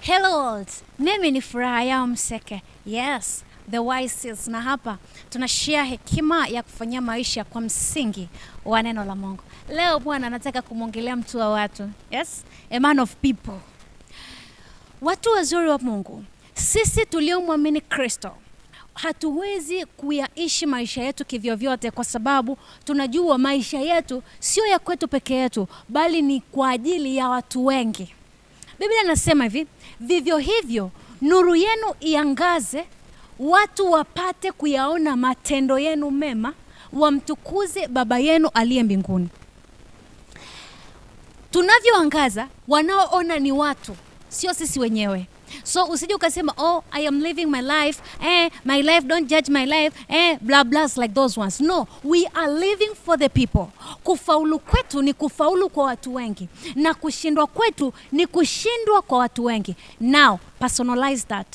Hello world, mimi ni Furaha Yao Mseke. Yes, the wise, na hapa tunashare hekima ya kufanyia maisha kwa msingi wa neno la Mungu. Leo bwana, nataka kumwongelea mtu wa watu. Yes, a man of people. Watu wazuri wa Mungu, sisi tuliomwamini Kristo hatuwezi kuyaishi maisha yetu kivyovyote, kwa sababu tunajua maisha yetu sio ya kwetu peke yetu, bali ni kwa ajili ya watu wengi. Biblia inasema hivi, vivyo hivyo nuru yenu iangaze, watu wapate kuyaona matendo yenu mema, wamtukuze Baba yenu aliye mbinguni. Tunavyoangaza, wanaoona ni watu, sio sisi wenyewe. So usije ukasema, "Oh, I am living my life, my life, don't judge my life, blah blah," like those ones. No, we are living for the people. Kufaulu kwetu ni kufaulu kwa watu wengi na kushindwa kwetu ni kushindwa kwa watu wengi. Now personalize that.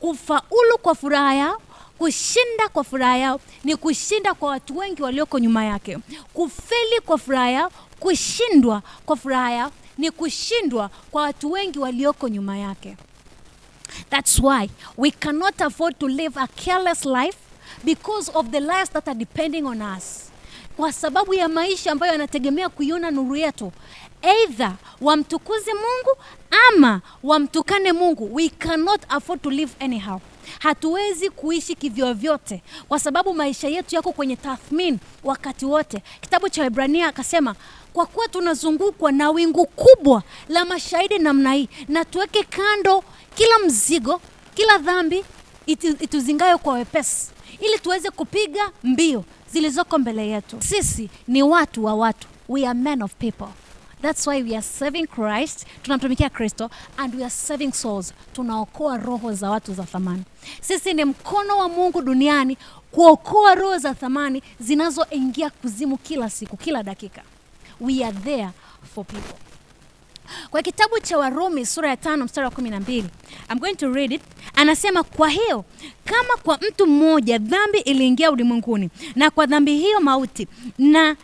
Kufaulu kwa furaha yao, kushinda kwa furaha yao ni kushinda kwa watu wengi walioko nyuma yake. Kufeli kwa furaha yao, kushindwa kwa furaha yao ni kushindwa kwa watu wengi walioko nyuma yake. That's why we cannot afford to live a careless life because of the lives that are depending on us. Kwa sababu ya maisha ambayo yanategemea kuiona nuru yetu, either wamtukuze Mungu ama wamtukane Mungu. We cannot afford to live anyhow. Hatuwezi kuishi kivyovyote kwa sababu maisha yetu yako kwenye tathmini wakati wote. Kitabu cha Waebrania akasema, kwa kuwa tunazungukwa na wingu kubwa la mashahidi namna hii, na tuweke kando kila mzigo, kila dhambi ituzingayo kwa wepesi, ili tuweze kupiga mbio zilizoko mbele yetu. Sisi ni watu wa watu, we are men of people. That's why we are serving Christ, tunamtumikia Kristo, and we are saving souls, tunaokoa roho za watu za thamani. Sisi ni mkono wa Mungu duniani kuokoa roho za thamani zinazoingia kuzimu kila siku, kila dakika. We are there for people. Kwa kitabu cha Warumi sura ya 5 mstari wa 12, I'm going to read it. Anasema, kwa hiyo kama kwa mtu mmoja dhambi iliingia ulimwenguni, na kwa dhambi hiyo mauti, na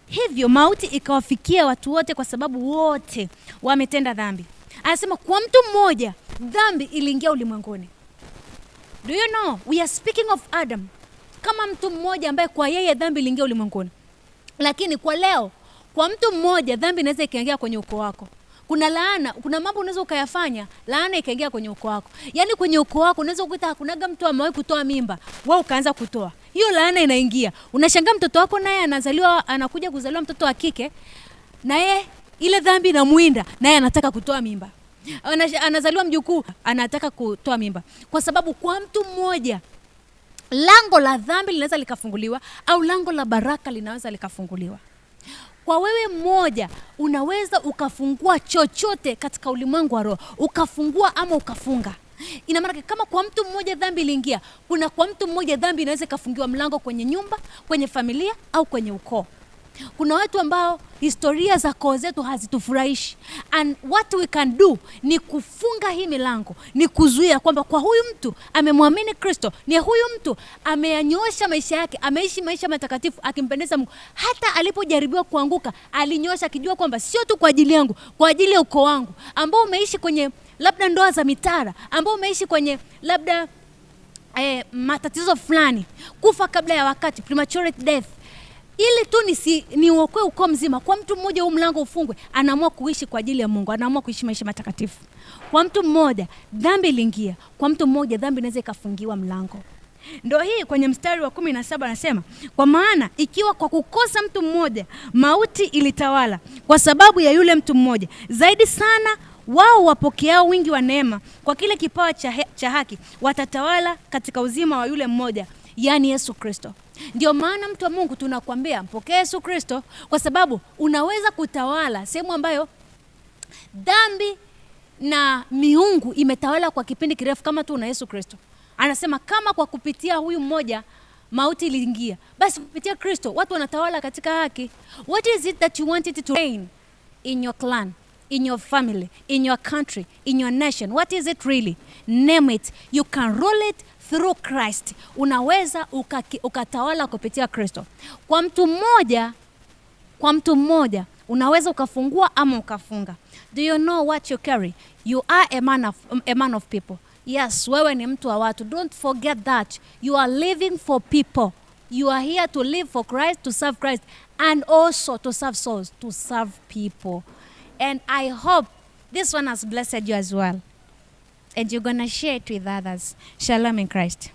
hivyo mauti ikawafikia watu wote, kwa sababu wote wametenda dhambi. Anasema kwa mtu mmoja dhambi iliingia ulimwenguni. Do you know we are speaking of Adam kama mtu mmoja ambaye kwa yeye dhambi iliingia ulimwenguni, lakini kwa leo, kwa mtu mmoja dhambi inaweza ikaingia kwenye ukoo wako. Kuna laana, kuna mambo unaweza ukayafanya, laana ikaingia kwenye ukoo wako. Yaani kwenye ukoo wako unaweza kukuta hakunaga mtu amewahi kutoa mimba, wewe ukaanza kutoa, hiyo laana inaingia. Unashangaa mtoto wako naye anazaliwa, anakuja kuzaliwa mtoto wa kike, naye ile dhambi inamuinda, naye anataka kutoa mimba. Anazaliwa mjukuu, anataka kutoa mimba, kwa sababu kwa mtu mmoja lango la dhambi linaweza likafunguliwa au lango la baraka linaweza likafunguliwa. Kwa wewe mmoja unaweza ukafungua chochote katika ulimwengu wa roho, ukafungua ama ukafunga. Ina maana kama kwa mtu mmoja dhambi iliingia, kuna kwa mtu mmoja dhambi inaweza ikafungiwa mlango kwenye nyumba, kwenye familia au kwenye ukoo. Kuna watu ambao historia za koo zetu hazitufurahishi, and what we can do ni kufunga hii milango, ni kuzuia kwamba kwa huyu mtu amemwamini Kristo, ni huyu mtu ameyanyoosha maisha yake, ameishi maisha matakatifu akimpendeza Mungu. Hata alipojaribiwa kuanguka alinyoosha akijua kwamba sio tu kwa ajili yangu, kwa ajili ya ukoo wangu ambao umeishi kwenye labda ndoa za mitara, ambao umeishi kwenye labda matatizo fulani, kufa kabla ya wakati, premature death, ili tu niuokoe ukoo mzima. Kwa mtu mmoja huu mlango ufungwe, anaamua kuishi kwa ajili ya Mungu, anaamua kuishi maisha matakatifu. Kwa mtu mmoja dhambi iliingia, kwa mtu mmoja dhambi inaweza ikafungiwa mlango. Ndo hii kwenye mstari wa 17 anasema, kwa maana ikiwa kwa kukosa mtu mmoja mauti ilitawala kwa sababu ya yule mtu mmoja, zaidi sana wao wapokeao wingi wa neema kwa kile kipawa cha haki watatawala katika uzima wa yule mmoja, yaani Yesu Kristo. Ndio maana mtu wa Mungu tunakwambia mpokee Yesu Kristo, kwa sababu unaweza kutawala sehemu ambayo dhambi na miungu imetawala kwa kipindi kirefu, kama tu una Yesu Kristo. Anasema kama kwa kupitia huyu mmoja mauti iliingia, basi kupitia Kristo watu wanatawala katika haki. What is it that you want it to reign in your clan, in your family, in your country, in your nation? What is it really? Name it. You can rule it through Christ. Unaweza ukatawala kupitia Kristo. Kwa mtu mmoja, kwa mtu mmoja Unaweza ukafungua ama ukafunga. Do you know what you carry? You are a man of people. Yes, wewe ni mtu wa watu. Don't forget that. You are living for people. You are here to live for Christ, to serve Christ, and also to serve souls, to serve people. And I hope this one has blessed you as well. And you're going to share it with others. Shalom in Christ.